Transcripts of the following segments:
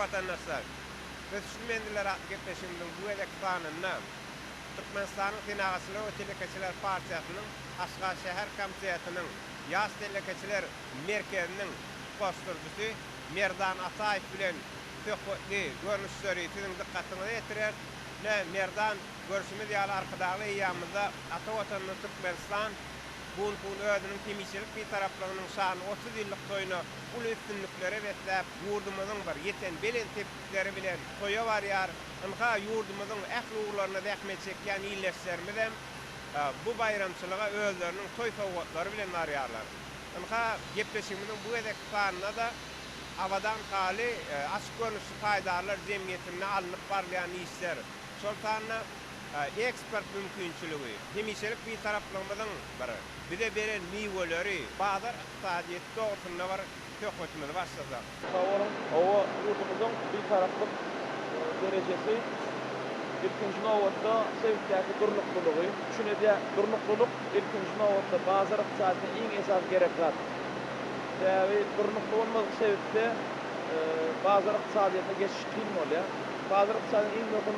watandaşlar! Ösüşli menziller atly gepleşigimiziň bu gezekki sanynda Türkmenistanyň Senagatçylar we telekeçiler partiýasynyň Aşgabat şäher komitetiniň Ýaş telekeçiler merkeziniň utgaşdyryjysy Merdan Ataýew bilen söhbetli görnüşleri siziň dykgatyňyza ýetireris. Ine, Merdan, görşümiz ýaly, Arkadagly eýýamymyzda ata Watanymyz Türkmenistan bu günki gün özüniň hemişelik Bitaraplygynyň şanly 30 ýyllyk toýuna uly üstünliklere besläp, ýurdumyzyň bir ýeten belent sepgitleri bilen toýa barýar. Ynha, ýurdumyzyň ähli ugurlarynda zähmet çekýän ildeşlerimizem bu baýramçylyga özleriniň toý sowgatlary bilen barýarlar. Ynha, gepleşigimiziň bu gezekki sanynda-da Abadan haly açyk görnüşli paýdarlar jemgyýetinde alnyp barylýan işler, şol sanda eksport mümkinçiligi, hemişelik Bitaraplygymyzyň bir bize beren miweleri, bazar ykdysadyýeti dogrusynda bir söhbetimizi başlasak. Sag boluň. Hawa, ýurdumyzyň Bitaraplyk derejesi ilkinji nobatda sebitdäki durnuklylygy üpjün edýär. Durnuklylyk ilkinji nobatda bazar ykdysadyýetine iň esasy gerek zat. Sebäbi durnukly bolmadyk sebitde bazar ykdysadyýetine geçiş kyn bolýar. Bazar ykdysadyýetiniň iň möhüm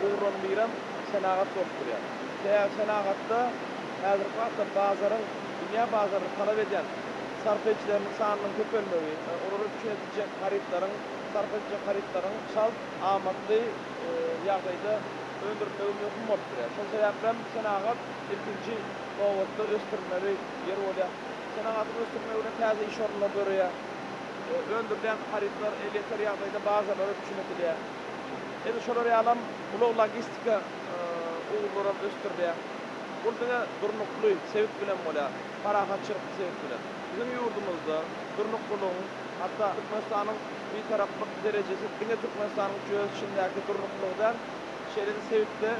ugurlarynyň birem senagat bolup durýar. Sebäbi senagatda häzirki wagtda bazaryň, dünýä bazarynyň talap edýän sarp edijileriniň sanynyň köpelmegi, olara üpjün ediljek harytlaryň, sarp ediljek harytlaryň çalt, amatly ýagdaýda öndürilmegi möhüm bolup durýar. Şol sebäplem senagat ilkinji nobatda ösdürilmeli ýer bolýar. Senagatyň ösdürilmegi bilen täze iş orunlary döreýär. Öndürilýän harytlar elýeter ýagdaýda bazarlara üpjün edilýär. Edil şolar ýalam ulag-logistika ugurlaram ösdürilýär. Bul diňe durnukly sebit bilen bolýar, parahatçylykly sebit bilen. Biziň ýurdumyzda durnuklylygyň, hatda Türkmenistanyň Bitaraplyk derejesi diňe Türkmenistanyň öz içindäki durnuklylygy däl, şeýle-de sebitde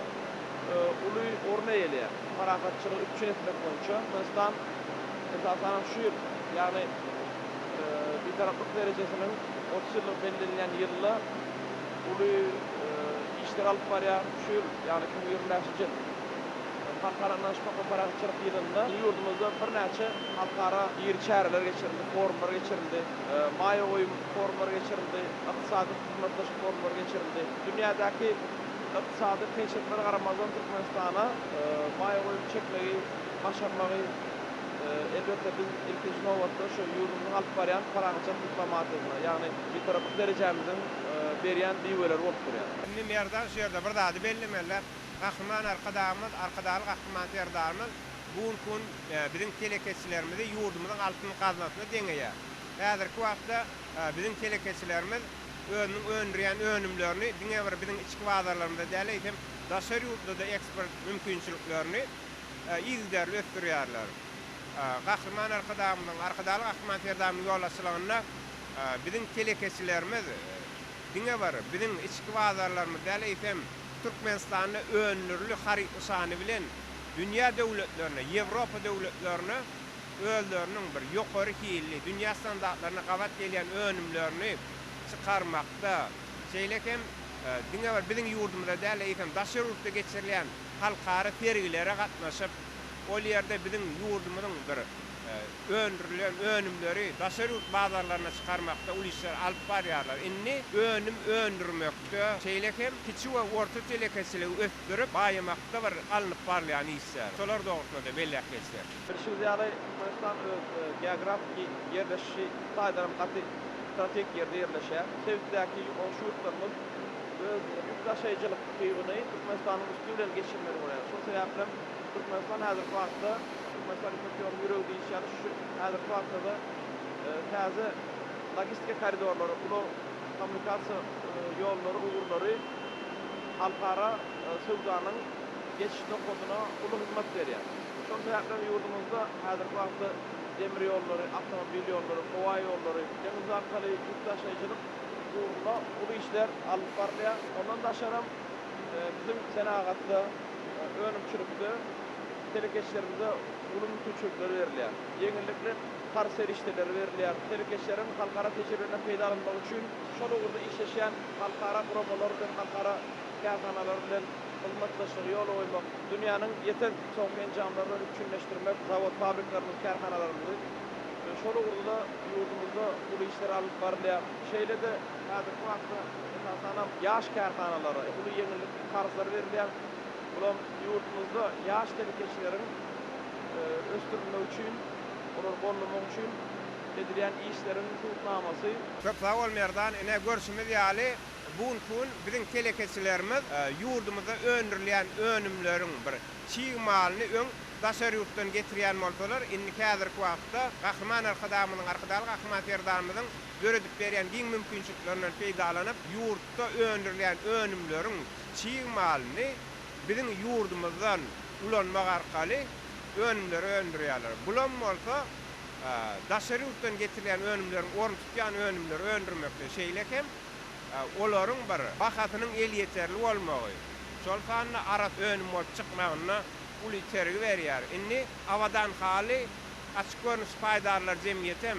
uly orun eýeleýär. Parahatçylygy üpjün etmek boýunça Türkmenistan esasanam şu ýyl, ýagny Bitaraplyk derejesiniň 30 ýyllygy bellenilýän ýylda uly işleri alyp barýar. Şu ýyl, ýagny 2025-nji ýyl Halkara ynanyşmak we parahatçylyk ýylynda ýurdumyzda birnäçe halkara iri çäreler geçirildi, forumlar geçirildi, maýa goýum forumlary geçirildi, ykdysady hyzmatdaşlyk forumlary geçirildi. Dünýädäki ykdysady kynçylyklara garamazdan Türkmenistana maýa goýum çekmegi başarmagy, elbetde, biz ilkinji nobatda şu ýurdumyzyň alyp barýan parahatçylyk diplomatiýasyna, ýagny Bitaraplyk derejämiziň berýän miweleri bolup durýar. Indi Merdan şu ýerde bir zady bellemeli. Gahryman Arkadagymyz, Arkadagly Gahryman Serdarymyz bu günki gün biziň telekeçilerimizi ýurdumyzyň altyn gaznasyna deňeýär. Häzirki wagtda biziň telekeçilerimiz özüniň öndürýän önümlerini diňe bir biziň içki bazarlarymyzda däl, eýsem, daşary ýurtlarda eksport mümkinçiliklerini yzygiderli ösdürýärler. Gahryman Arkadagymyzyň, Arkadagly Gahryman Serdarymyzyň ýolbaşçylygynda biziň telekeçilerimiz diňe bir biziň içki bazarlarymyz däl, eýsem, Türkmenistanda öndürili haryt nyşany bilen dünýä döwletlerine, Ýewropa döwletlerine özleriniň bir ýokary hilli, dünýä standartlaryna gabat gelýän önümlerini çykarmakda, şeýle hem diňe bir biziň ýurdumyzda däl, eýsem daşary ýurtda geçirilýän halkara sergilere gatnaşyp, ol ýerde biziň ýurdumyzyň bir öndürilen önümleri daşary ýurt bazarlaryna çykarmakda uly işler alyp barýarlar. Indi önüm öndürmekde, şeýle hem kiçi we orta telekeçiligi ösdürip, baýamakda bir alnyp barylýan işler. Şolar dogrusynda-da belläp geçsek. Bilşiňiz ýaly, Türkmenistan öz geografiki ýerleşişi taýdan hem gaty strategik ýerde ýerleşýär. Sebitdäki goňşy ýurtlarymyz öz ýük daşaýjylyk ukybyny Türkmenistanyň üsti bilen geçirmeli bolýar. Şol sebäpli hem Türkmenistan häzirki wagtda Türkmenistan Ýüpek ýolunyň ýüregi diýlişi ýaly şu häzirki wagtda-da täze logistika koridorlary, ulag kommunikasiýa ýollary, ugurlary halkara söwdanyň geçiş nokadyna uly hyzmat berýär. Şol sebäpli hem ýurdumyzda häzirki wagtda demir ýollary, awtomobil ýollary, howa ýollary, deňiz arkaly ýük daşaýjylyk ugrunda uly işler alnyp barylýar. Ondan daşaram biziň senagatda, önümçilikde telekeçilerimize uly mümkinçilikler berilýär. Ýeňillikli karz serişdeleri berilýär. Telekeçileriň halkara tejribelerinden peýdalanmagy üçin şol ugurda işleşýän halkara guramalar bilen, halkara kärhanalar bilen hyzmatdaşlygy ýola goýmak, dünýäniň ýeten soňky enjamlary bilen üpjünleşdirmek, zawod-fabriklerimizi, kärhanalarymyzy. Şol ugurda-da ýurdumyzda uly işler alnyp barylýar. Şeýle-de häzirki wagtda, esasanam, ýaş kärhanalara uly ýeňillikli karzlar berilýär. Bulam ýurdumyzda ýaş telekeçileriň ösdürilmegi üçin, olary goldamak üçin edilýän işleriň subutnamasy. Köp sag bol Merdan, ine görşümiz ýaly bu günki gün biziň telekeçilerimiz ýurdumyzda öndürilýän önümleriň bir çig malyny öň daşary ýurtdan getirýän bolsalar, indi häzirki wagtda Gahryman Arkadagymyzyň, Arkadagly Gahryman Serdarymyzyň döredip berýän giň mümkinçiliklerinden peýdalanyp, ýurtda öndürilýän önümleriň çig malyny biziň ýurdumyzdan ulanmak arkaly önümleri öndürýärler. Bulam bolsa daşary ýurtdan getirilýän önümleriň orun tutýan önümleri öndürmekde, şeýle hem olaryň bir bahasynyň elýeterli bolmagy, şol sanda arassa önüm bolup çykmagynda uly itergi berýär. Indi Abadan haly açyk görnüşli paýdarlar jemgyýetem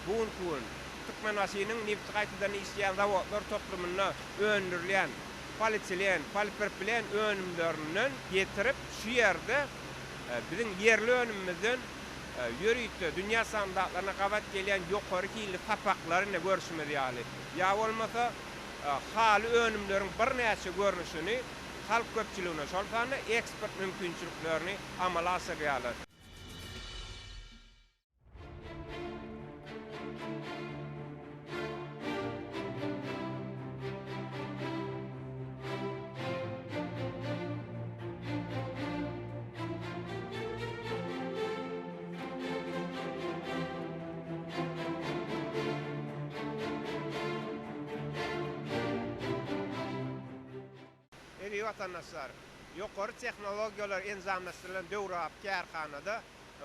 bu günki gün Türkmenbaşynyň nebiti gaýtadan işleýän zawodlar toplumynda öndürilýän polietilen, polipropilen önümlerinden getirip, şu ýerde biziň ýerli önümimizden ýörite dünýä standartlaryna gabat gelýän ýokary hilli sapaklary ine görşümiz ýaly, ýa bolmasa haly önümleriň birnäçe görnüşini halk köpçüligine, şol sanda eksport mümkinçiliklerini amala aşyrýarlar. Eziz watandaşlar! Ýokary tehnologiýalar enjamlaşdyrylan döwrebap kärhanada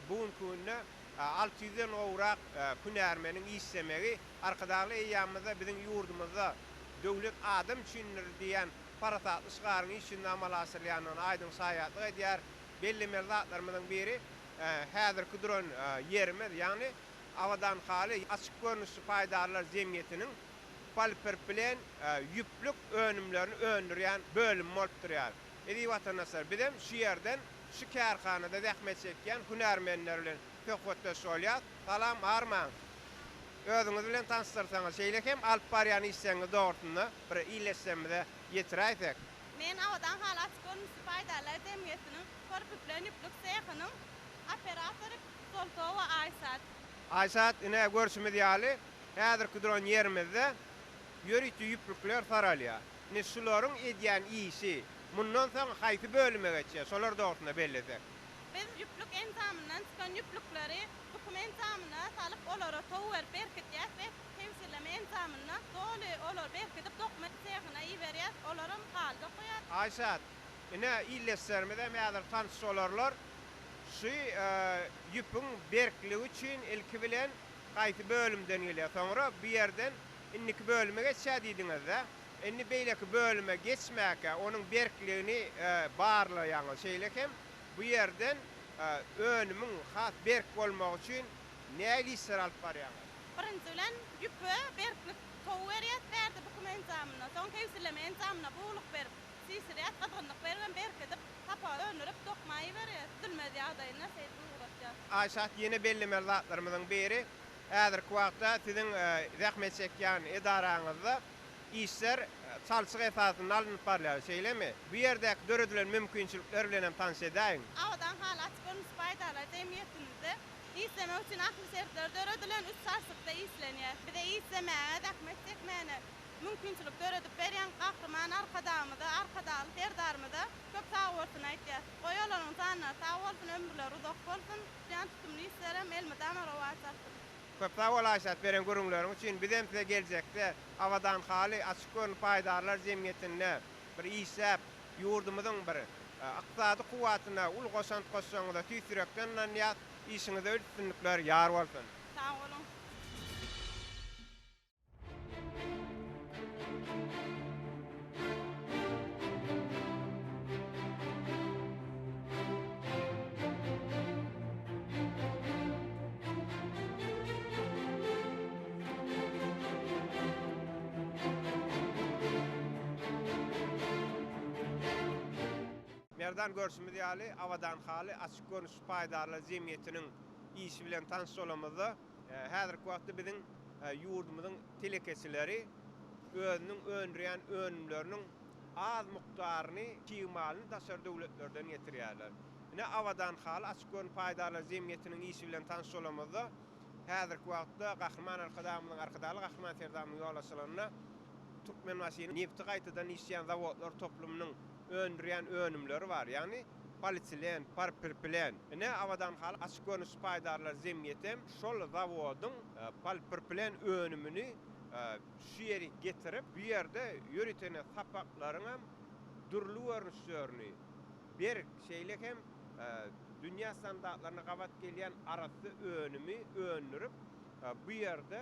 bu günki günde 600 ýüzden gowrak hünärmeniň işlemegi Arkadagly eýýamymyzda biziň ýurdumyzda Döwlet adam üçindir diýen parasatly şygaryň iş ýüzünde amala aşyrylýandygyna aýdyň şaýatlyk edýär. Bellemeli zatlarymyzyň biri, häzirki duran ýerimiz, ýagny Abadan haly açyk görnüşli paýdarlar jemgyýetiniň polipropilen ýüplük önümlerini öndürýän bölümi bolup durýar. Eziz watandaşlar, bizem şu ýerden şu kärhanada zähmet çekýän hünärmenler bilen söhbetdeş bolýas. Salam, armaň! Özüňiz bilen tanyşdyrsaňyz, şeýle hem alyp barýan işleriňiz dogrusynda bir ildeşlerimize ýetiräýsek. Men Abadan haly açyk görnüşli paýdarlar jemgyýetiniň Polipropilen ýüplük sehynyň operatory Soltowa Aýşat. Aýşat, ine, görşümiz ýaly, häzirki duran ýerimizde ýörite ýüplükler saralýar. Indi şularyň edýän işi mundan soň haýsy bölüme geçýär, şolar dogrusynda bellesek. Biz ýüplük enjamyndan çykan ýüplükleri büküm enjamyna salyp, olara tow berip berkidýäs we kebşirleme enjamynda doly olary berkidip dokma sehyna iberýäs, olaram haly dokaýar. Aýşat, ine, ildeşlerimiz hem häzir tanyş bolarlar. Şu ýüpüň berkligi üçin ilki bilen haýsy bölümden gelýär, soňra bu ýerden indiki bölüme geçýär diýdiňiz-dä. Indi beýleki bölüme geçmäkä onuň berkligini barlaýaňyz. Şeýle hem bu ýerden önümiň has berk bolmagy üçin nähili işleri alyp barýaňyz? Birinji bilen ýüpe berklik tow berýäs bärde büküm enjamynda, soň kebşirleme enjamyna buwluk berip çişirýäs, gyzgynlyk beribem berkidip sapagy öndürip dokma iberýäs, üzülmez ýagdaýynda şeýdip ugratýas. Aýşat ýene bellemeli zatlarymyzyň biri, häzirki wagtda siziň zähmet çekýän edaraňyzda işler çalşyk esasynda alnyp barylýar, şeýlemi? Bu ýerdäki döredilen mümkinçilikler bilen hem tanyş edäýiň. Abadan haly açyk görnüşli paýdarlar jemgyýetimizde işlemek üçin ähli şertler döredilen, üç çalşykda işlenýär. Bize işlemäge, zähmet çekmäne mümkinçilik döredip berýän Gahryman Arkadagymyza, Arkadagly Serdarymyza köp sagbolsun aýtýas. Goý olaryň janlary sag bolsun, ömürleri uzak bolsun, tutýan tutumly işlerem elmydama rowaç alsyn. Köp sag bol Aýşat beren gürrüňleriň üçin bizem size geljekde Abadan haly açyk görnü paýdarlar jemgyýetinde bir işläp ýurdumyzyň bir ykdysady kuwwatyna uly goşant goşjagyňyza tüýs ýürekden ynanýas işiňizde üstünlikler ýar bolsun. Sag boluň. Merdan görşümiz ýaly, Abadan haly açyk görnüşli paýdarlar jemgyýetiniň işi bilen tanyş bolamyzda. Häzirki wagtda biziň ýurdumyzyň telekeçileri özüniň öndürýän önümleriniň az mukdaryny, çig malyny daşary döwletlerden getirýärler. Ine, Abadan haly açyk görnüp paýdarlar jemgyýetiniň işi bilen tanyş bolamyzda, häzirki wagtda Gahryman Arkadagymyzyň, Arkadagly Gahryman Serdarymyzyň ýolbaşçylygynda Türkmenbaşynyň nebiti gaýtadan işleýän zawodlar toplumynyň öndürýän önümleri bar, ýagny polietilen, polipirpilen. Ine, Abadan haly açyk görnüşli paýdarlar jemgyýeti hem şol zawodyň polipirpilen önümini şu ýerik getirip, bu ýerde ýöritene sapaklaryň hem dürli görnüşlerini, berk, şeýle hem dünýä standartlaryna gabat gelýän arassa önümi öndürip, bu ýerde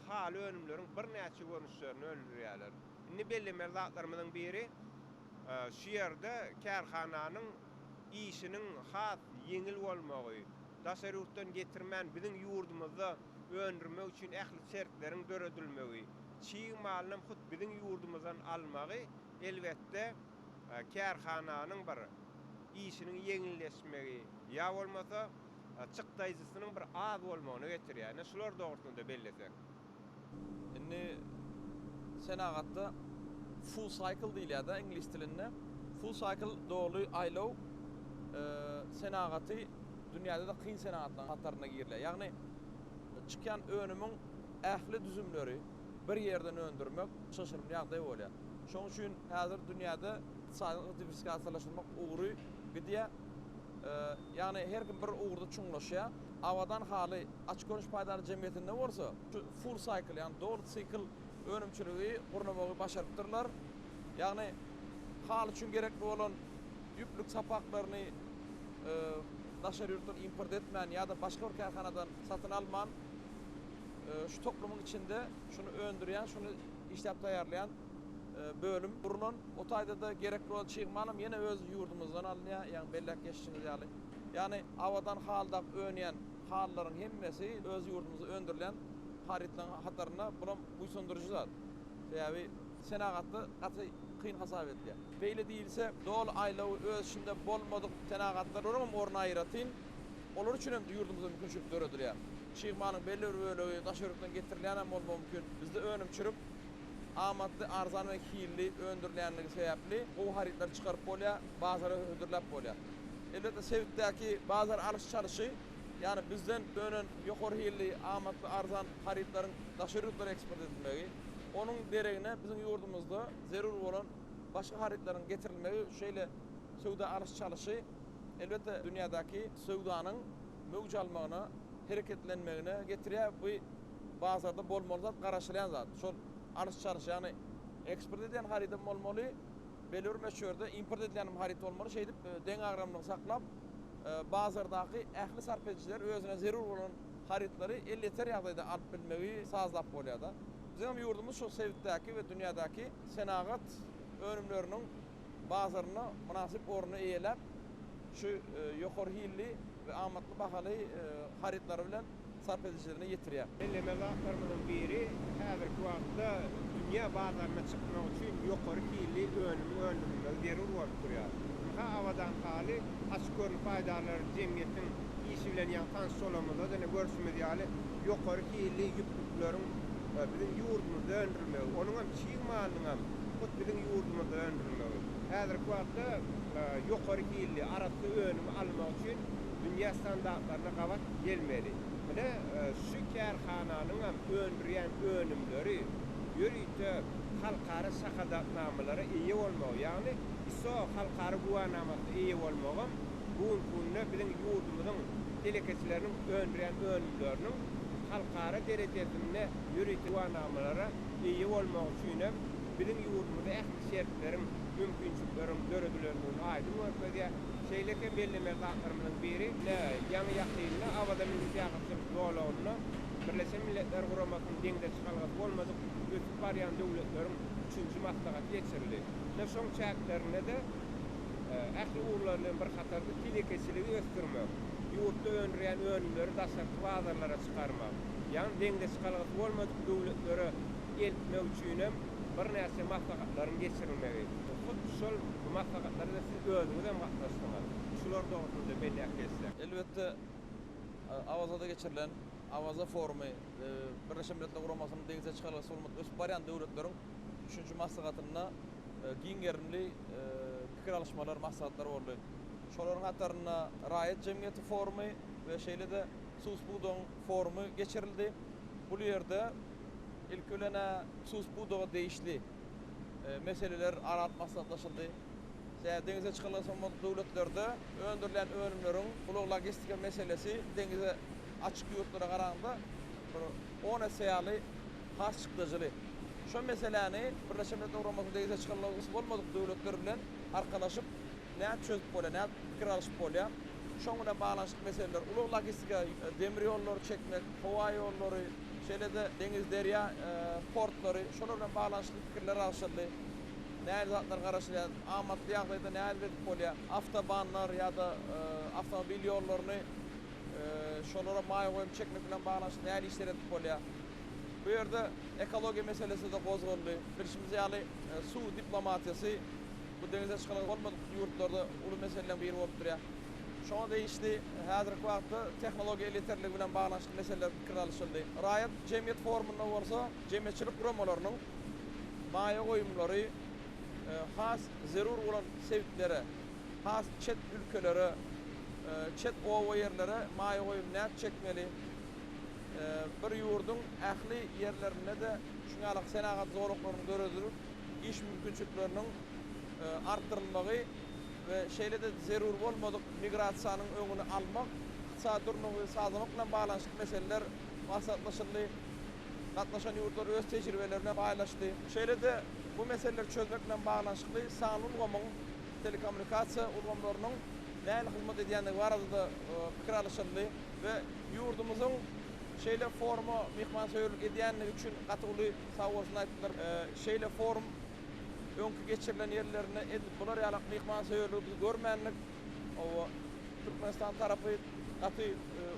haly önümleriň birnäçe görnüşlerini öndürýärler. Indi bellemeli zatlarymyzyň biri, şu ýerde kärhananyň işiniň has ýeňil bolmagy, daşary ýurtdan getirmän biziň ýurdumyzda öndürmek üçin ähli şertleriň döredilmegi, çig malynam hut biziň ýurdumyzdan almagy, elbetde, kärhananyň bir işiniň ýeňilleşmegi ýa bolmasa çykdaýjysynyň bir az bolmagyna getirýär. Ine, şular dogrusynda bellesek. Indi senagatda full cycle diýilýär-de iňlis dilinde. Full cycle doly aýlaw senagaty dünýäde-de kyn senagatlaryň hataryna girilýär. Ýagny çykýan önümiň ähli düzümleri bir ýerden öndürmek çylşyrymly ýagdaý bolýar. Şonuň üçin häzir dünýäde ykdysady diwersifikasiýalaşdyrmak ugry gidýär. Ýagny her kim bir ugurda çuňlaşýar. Abadan haly açyk görnüş paýdarlar jemgyýetinde bolsa şu full cycle, ýagny doly sikl önümçiligi gurnamagy başarypdyrlar. Ýagny haly üçin gerekli bolan ýüplük sapaklaryny daşary ýurtdan import etmän ýa-da başga bir kärhanadan satyn alman, şu toplumyň içinde şuny öndürýän, şuny işläp taýýarlaýan bölüm gurlan. O taýda-da gerekli bolan çig malam ýene öz ýurdumyzdan alynýar, ýagny belläp geçişiňiz ýaly. Ýagny Abadan halyda önýän halylaryň hemmesi öz ýurdumyzda öndürilýän harytlaryň hatarynda, bulam buýsandyryjy zat. Sebäbi senagatda gaty kyn hasap edilýär. Beýle diýilse, doly aýlawy öz içinde bolmadyk senagatlar, olaryň hem orny aýratyn. Olar üçin hem ýurdumyzda mümkinçilik döredilýär. Çig malyň belli bir bölegi daşary ýurtdan getirilýän hem bolmagy mümkin. Bizde önümçilik amatly, arzan we hilli öndürilýänligi sebäpli gowy harytlary çykaryp bolýar, bazara hödürläp bolýar. Elbetde, sebitdäki bazar alyş-çalyşy, ýagny bizden önen ýokary hilli, amatly, arzan harytlaryň daşary ýurtlara eksport edilmegi, onuň deregine biziň ýurdumyzda zerur bolan başga harytlaryň getirilmegi şeýle söwda alyş-çalyşy, elbetde, dünýädäki söwdanyň möwç almagyna, hereketlenmegine getirýär. Bu bazarda bolmaly zat, garaşylýan zat. Şol alyş-çalyş, ýagny eksport edilýän harydam bolmaly, belli bir möçberde import edilýän hem haryt bolmaly. Şeýdip, deňagramlygy saklap, bazardaky ähli sarp edijiler özüne zerur bolan harytlary elýeter ýagdaýda alyp bilmegi sazlap bolýar-da. Biziň hem ýurdumyz şol sebitdäki we dünýädäki senagat önümleriniň bazarynda mynasyp orny eýeläp, şu ýokary hilli we amatly bahaly harytlary bilen sarp edijilerine ýetirýär. Bellemeli zatlarymyzyň biri, häzirki wagtda dünýä bazaryna çykmak üçin ýokary hilli önümiň öndürilmegi zerur bolup durýar. Ynha, Abadan haly açyk görnüp paýdarlar jemgyýetiň işi bilen ýaňy tanyş bolamyzda-da ine görşümiz ýaly ýokary hilli ýüplükleriň biziň ýurdumyzda öndürilmegi, onuň hem çig malynyň hem hut biziň ýurdumyzda öndürilmegi. Häzirki wagtda ýokary hilli, arassa önümi almak üçin dünýä standartlaryna gabat gelmeli. Ine, şu kärhananyň hem öndürýän önümleri ýörite halkara şahadatnamalara eýe bolmagy, ýagny ISO halkara güwänamasyna eýe bolmagam bu günki günde biziň ýurdumyzyň telekeçileriniň öndürýän önümleriniň halkara derejesinde ýörite güwänamalara eýe bolmagy üçin hem biziň ýurdumyzda ähli şertleriň, mümkinçilikleriň döredilendigini aýdyň görkezýär. Şeýle hem bellemeli zatlarymyzyň biri, ine, ýaňy-ýakynda Awaza milli syýahatçylyk zolagynda Birleşen Milletler Guramasynyň deňze çykalgasy bolmadyk ösüp barýan döwletleriň üçünji maslahaty geçirildi. Ine, şoň çäklerinde-de ähli ugurlar bilen bir hatarda telekeçiligi ösdürmek, ýurtda öndürýän önümleri daşarky bazarlara çykarmak, ýagny deňze çykalgasy bolmadyk döwletlere eltmek üçinem birnäçe maslahatlaryň geçirilmegi. Hut şol maslahatlara-da siz özüňiz hem gatnaşdyňyz. Şular dogrusynda belläp geçsek. Elbetde, Awazada geçirilen. Awaza forumy, Birleşen Milletler Guramasynyň deňze çykalgasy bolmadyk ösüp barýan döwletleriň üçünji maslahatynda giň gerimli pikir alyşmalar, maslahatlar boldy. Şolaryň hatarynda raýat jemgyýeti forumy we şeýle-de hususy pudagyň forumy geçirildi. Bul ýerde ilki bilen-ä hususy pudaga degişli meseleler ara alyp maslahatlaşyldy. Sebäbi deňize çykalgasy bolmadyk döwletlerde öndürilýän önümleriň ulag-logistika meselesi deňize açyk ýurtlara garanda bir on esse ýaly has çykdajyly. Şo meseläni Birleşen Milletler Guramasynyň deňize çykalgasy bolmadyk döwletler bilen arkalaşyp nädip çözüp bolýar, nädip pikir alyşyp bolýar? Şoň bilen baglanyşykly meseleler, ulag-logistika, demir ýollary çekmek, howa ýollary, şeýle-de deňiz-derýa portlary, şolar bilen baglanyşykly pikirler alşyldy. Nähili zatlar garaşylýar, amatly ýagdaýda nädip edip bolýar, awtobanlar ýa-da awtomobil ýollaryny şolara maýa goýum çekmek bilen baglanyşykly nähili işler edip bolýar. Bu ýerde ekologiýa meselesi-de gozgaldy. Bilşimiz ýaly, suw diplomatiýasy bu deňize çykalga bolmadyk ýurtlarda uly meseleleriň biri bolup durýar. Şoňa degişli häzirki wagtda tehnologiýa elýeterligi bilen baglanyşykly meseleler pikir alyşyldy. Raýat jemgyýet forumynda bolsa jemgyýetçilik guramalarynyň maýa goýumlary has zerur bolan sebitlere, has çet ülkelere, çet oba ýerlere maýa goýum nädip çekmeli? Bir ýurduň ähli ýerlerinde-de şuň ýaly senagat zolaklarynyň döredilip, iş mümkinçilikleriniň artdyrylmagy we şeýle-de zerur bolmadyk migrasiýanyň öňüni almak, ykdysady durnugy sazlamak bilen baglanyşykly meseleler maslahatlaşyldy. Gatnaşan ýurtlar öz tejribelerine baýlaşdy. Şeýle-de bu meseleleri çözmek bilen baglanyşykly sanly ulgamyň, telekommunikasiýa ulgamlarynyň nähili hyzmat edýändigi barada-da pikir alyşyldy we ýurdumyzyň şeýle foruma myhmansöýerlik edýändigi üçin gaty uly sagbolsun aýtdylar. Şeýle forum öňki geçirilen ýerlerinde edil bular ýalak myhmansöýerligi biz görmändik. Hawa, Türkmenistan tarapy gaty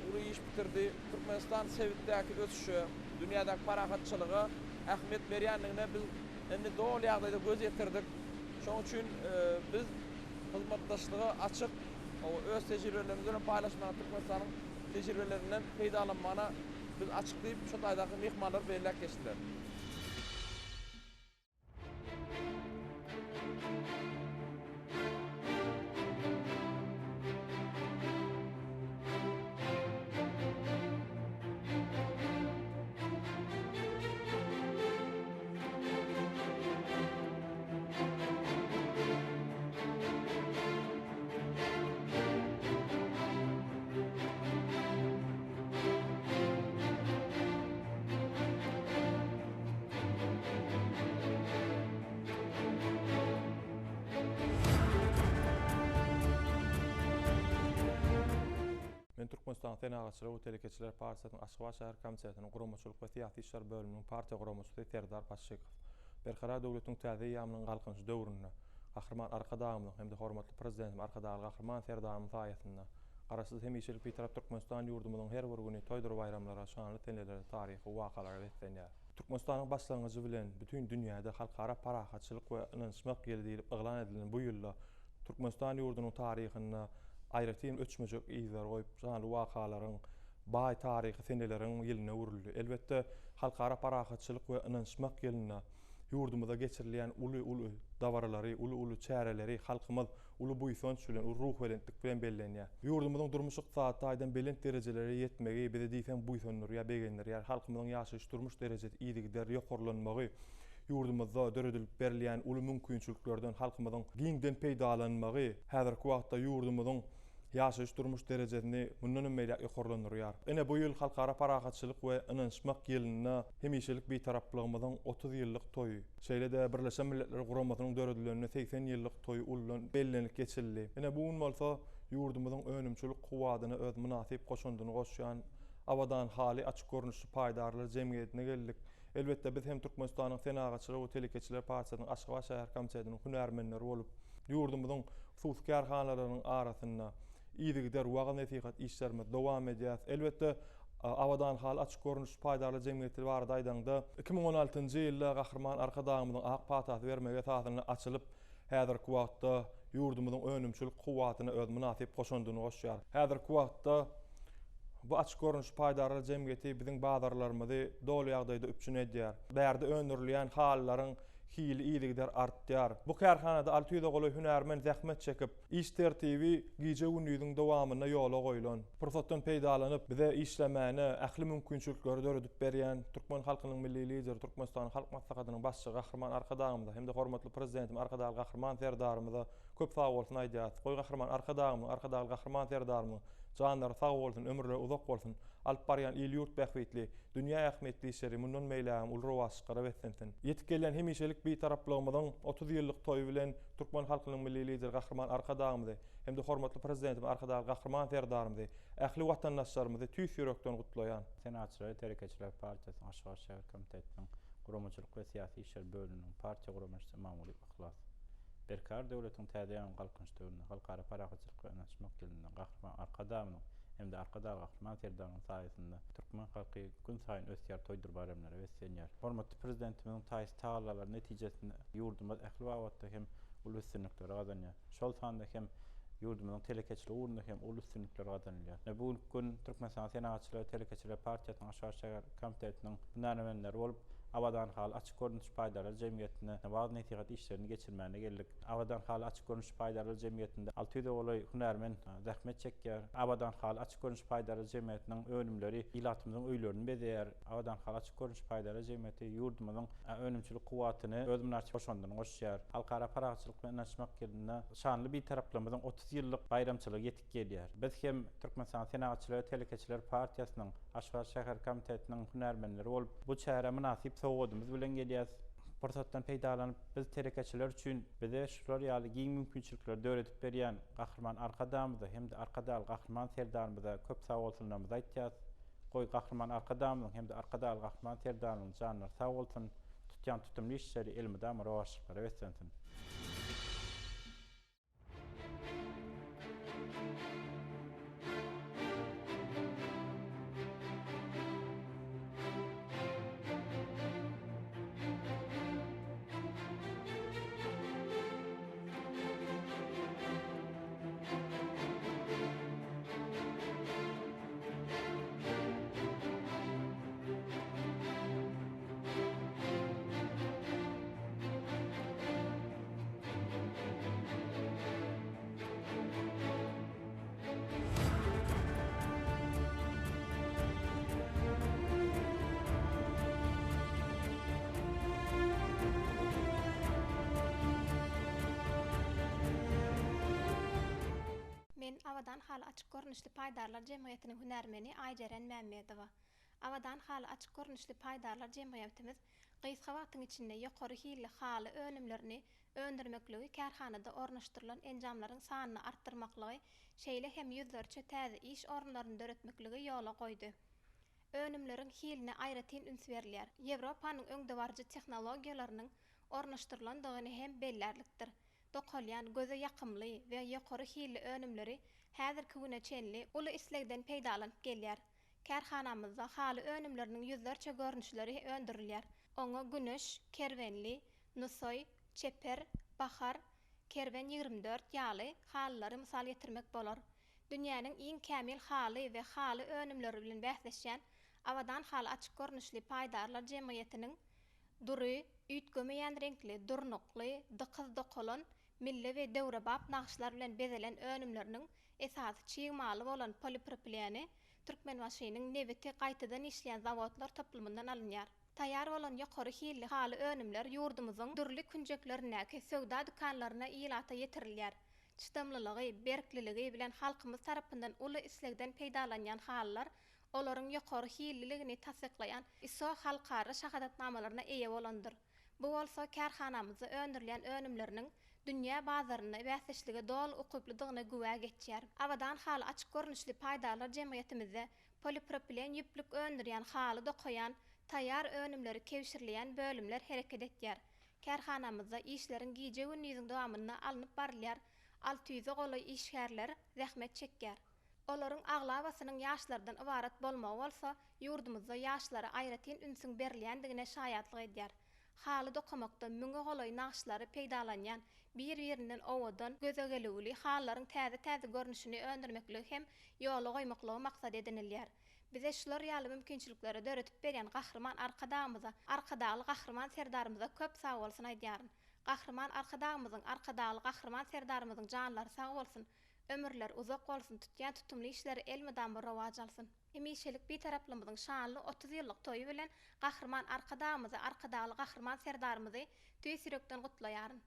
uly iş bitirdi. Türkmenistan sebitdäki ösüşe, dünýädäki parahatçylyga ähmiýet berýändigine biz indi doly ýagdaýda göz ýetirdik. Şonuň üçin biz hyzmatdaşlyga açyk, hawa, öz tejribelerimizi bilen paýlaşmaga, Türkmenistanyň tejribelerinden peýdalanmagyna biz açyk diýip, şu taýdaky myhmanlar belläp geçdiler. Men Türkmenistanyň Senagatçylar we telekeçiler partiýasynyň Aşgabat şäher komitetiniň guramaçylyk we syýasy işler bölüminiň partiýa guramaçysy Serdar Paşşykow. Berkarar döwletiň täze eýýamynyň Galkynyşy döwründe Gahryman Arkadagymyzyň hem-de hormatly Prezidentimiz Arkadagly Gahryman Serdarymyzyň saýasynda Garaşsyz, hemişelik Bitarap Türkmenistan ýurdumyzyň her bir güni toýdur baýramlara, şanly senelere, taryhy wakalara beslenýär. Türkmenistanyň başlangyjy bilen bütin dünýäde Halkara parahatçylyk we ynanyşmak ýyly diýlip yglan edilen bu ýylda Türkmenistan ýurdunyň taryhynda aýratyn öçmejek yzlary goýup, şanly wakalaryň, baý taryhy seneleriň ýylyna öwrüldi. Elbetde, Halkara parahatçylyk we ynanyşmak ýylynda ýurdumyzda geçirilýän uly-uly dabaralary, uly-uly çäreleri halkymyz uly buýsanç bilen, uly ruhubelentlik bilen bellenýär. Ýurdumyzyň durmuş-ykdysady taýdan belent derejelere ýetmegi bizi diýseň buýsandyrýar, begendirýär. Halkymyzyň ýaşaýyş-durmuş derejesi yzygiderli ýokarlanmagy, ýurdumyzda döredilip berilýän uly mümkinçiliklerden halkymyzyň giňden peýdalanmagy häzirki wagtda ýurdumyzyň ýaşaýyş-durmuş derejesini mundan hem beýläk ýokarlandyrýar. Ine, bu ýyl Halkara parahatçylyk we ynanyşmak ýylynda hemişelik Bitaraplygymyzyň 30 ýyllyk toýy, şeýle-de Birleşen Milletler Guramasynyň döredilenine 80 ýyllyk toýy uludan bellenilip geçildi. Ine, bu gün bolsa ýurdumyzyň önümçilik kuwwadyna öz mynasyp goşandyny goşýan Abadan haly açyk görnüşli paýdarlar jemgyýetine geldik. Elbetde, biz hem Türkmenistanyň Senagatçylar we telekeçiler partiýasynyň Aşgabat şäher komitetiniň hünärmenleri bolup, ýurdumyzyň hususy kärhanalarynyň arasynda yzygider wagyz-nesihat işlerimizi dowam edýäris. Elbetde, Abadan haly açyk görnüşli paýdarlar jemgyýeti barada aýdaňda, 2016-njy ýylda Gahryman Arkadagymyzyň ak patasy bermegi esasynda açylyp, häzirki wagtda ýurdumyzyň önümçilik kuwwatyna öz mynasyp goşandyny goşýar. Häzirki wagtda. Bu açyk görnüşli paýdarlar jemgyýeti biziň bazarlarymyzy doly ýagdaýda üpjün edýär. Bärde öndürilýän halylaryň hili yzygider artýar. Bu kärhanada 600-e golaý hünärmen zähmet çekip, iş tertibi gije-gündiziň dowamynda ýola goýlan. Pursatdan peýdalanyp, bize işlemäne ähli mümkinçilikleri döredip berýän türkmen halkynyň Milli Lideri, Türkmenistanyň Halk Maslahatynyň Başlygy Gahryman Arkadagymyza hem-de hormatly Prezidentimiz Arkadagly Gahryman Serdarymyza köp sagbolsun aýdýarys. Goý Gahryman Arkadagymyzyň, Arkadagly Gahryman Serdarymyzyň janlary sag bolsun, ömürleri uzak bolsun, alyp barýan il-ýurt bähbitli, dünýä ähmiýetli işleri mundan beýlägem uly rowaçlyklara beslensin. Ýetip gelýän hemişelik Bitaraplygymyzyň 30 ýyllyk toýy bilen türkmen halkynyň Milli Lideri Gahryman Arkadagymyzy hem-de hormatly Prezidentimiz Arkadagly Gahryman Serdarymyzy, ähli watandaşlarymyzy tüýs ýürekden gutlaýan. Senagatçylar we telekeçiler partiýasynyň Aşgabat şäher komitetiniň Guramaçylyk we syýasy işler bölüminiň partiýa guramaçysy Ymamguly Yhlas. Berkarar döwletiň täze ýaňy Galkynyş döwründe Halkara parahatçylyk we ynanyşmak ýylynda Gahryman Arkadagymyzyň hem-de Arkadag Gahryman Serdarymyzyň saýasynda türkmen halky günsaýyn ösýär, toýdur baýramlara beslenýär. Hormatly Prezidentimiziň taýsyz tagallalary netijesinde ýurdumyz ähli babatda hem uly üstünlikleri gazanýar. Şol sanda hem ýurdumyzyň telekeçilik ugrunda hem uly üstünlikler gazanylýar. Ine, bu günki gün Türkmenistanyň Senagatçylar we telekeçiler partiýasynyň Aşgabat şäher komitetiniň hünärmenleri bolup, Abadan haly açyk görnüş paýdarlar jemgyýetine wagyz-nesihat işlerini geçirmäne geldik. Abadan haly açyk görnüş paýdarlar jemgyýetinde 600-e golaý hünärmen zähmet çekýär. Abadan haly açyk görnüş paýdarlar jemgyýetiniň önümleri ilatymyzyň öýlerini bezeýär. Abadan haly açyk görnüş paýdarlar jemgyýeti ýurdumyzyň önümçilik kuwwatyny öz mynasyp goşandyny goşýar. Halkara parahatçylyk we ynanyşmak ýylynda şanly Bitaraplygymyzyň 30 ýyllyk baýramçylygy ýetip gelýär. Biz hem Türkmenistanyň Senagatçylar we telekeçiler partiýasynyň Aşgabat şäher komitetiniň hünärmenleri bolup, bu çärä mynasyp sowgadymyz bilen gelýäs. Pursatdan peýdalanyp, biz telekeçiler üçin bize şular ýaly giň mümkinçilikleri döredip berýän Gahryman Arkadagymyza hem-de Arkadagly Gahryman Serdarymyza köp sagbolsunlarymyzy aýtýas. Goý, Gahryman Arkadagymyzyň hem-de Arkadagly Gahryman Serdarymyzyň janlary sag bolsun, tutýan tutumly işleri elmydama rowaçlyklara beslensin! Men Abadan haly açyk görnüşli paýdarlar jemgyýetiniň hünärmeni Aýjeren Mämmedowa. Abadan haly açyk görnüşli paýdarlar jemgyýetimiz gysga wagtyň içinde ýokary hilli haly önümlerini öndürmekligi kärhanada ornaşdyrylan enjamlaryň sanyny artdyrmaklygy, şeýle hem ýüzlerçe täze iş orunlaryny döretmekligi ýola goýdy. Önümleriň hiline aýratyn üns berilýär. Ýewropanyň öňdebaryjy tehnologiýalarynyň ornaşdyrylandygyny hem bellärlikdir. Dokalýan, göze ýakymly we ýokary hilli önümleri häzirki güne çenli uly islegden peýdalanyp gelýär. Kärhanamyzda haly önümleriniň ýüzlerçe görnüşleri öndürilýär. Oňa Güneş, Kerwenli, Nusaý, Çeper, Bahar, Kerwen 24 ýaly halylary mysal getirmek bolar. Dünýäniň iň kämil haly we haly önümleri bilen bäsleşýän Abadan haly açyk görnüşli paýdarlar jemgyýetiniň dury, üýtgemeýän reňkli, durnukly, dykyz dokalan, milli we döwrebap nagyşlar bilen bezelen önümleriniň esasy çig maly bolan polipropileni Türkmenbaşynyň nebiti gaýtadan işleýän zawodlar toplumyndan alynýar. Taýýar bolan ýokary hilli haly önümler ýurdumyzyň dürli künjeklerindäki söwda dükanlaryna ilata ýetirilýär. Çydamlylygy, berkliligi bilen halkymyz tarapyndan uly islegden peýdalanýan halylar olaryň ýokary hilliligini tassyklaýan ISO halkara şahadatnamalaryna eýe bolandyr. Bu bolsa kärhanamyzda öndürilýän önümleriniň dünýä bazarynda bäsdeşlige doly ukyplydygyna güwä geçýär. Abadan haly açyk görnüşli paýdarlar jemgyýetimizde polipropilen ýüplük öndürýän haly dokaýan, taýýar önümleri kebşirleýän bölümler hereket etýär. Kärhanamyzda işleriň gije-gündiziň dowamynda alnyp barylýar, 600-e golaý işgärler zähmet çekýär. Olaryň aglabasynyň ýaşlardan ybarat bolmagy bolsa ýurdumyzda ýaşlara aýratyn ünsüň berilýändigine şaýatlyk edýär. Haly dokamakda müňe golaý nagyşlary peýdalanýan, bir-birinden owadan, göze gelüwli halylaryň täze-täze görnüşini öndürmekligi hem ýola goýmaklygy maksat edinilýär. Bize şular ýaly mümkinçilikleri döredip berýän Gahryman Arkadagymyza, Arkadagly Gahryman Serdarymyza köp sagbolsun aýdýaryn. Gahryman Arkadagymyzyň, Arkadagly Gahryman Serdarymyzyň janlary sag bolsun, ömürleri uzak bolsun, tutýan tutumly işleri elmydama rowaç alsyn! Hemişelik Bitaraplygymyzyň şanly 30 ýyllyk toýy bilen Gahryman Arkadagymyzy, Arkadagly Gahryman Serdarymyzy tüýs ýürekden gutlaýaryn.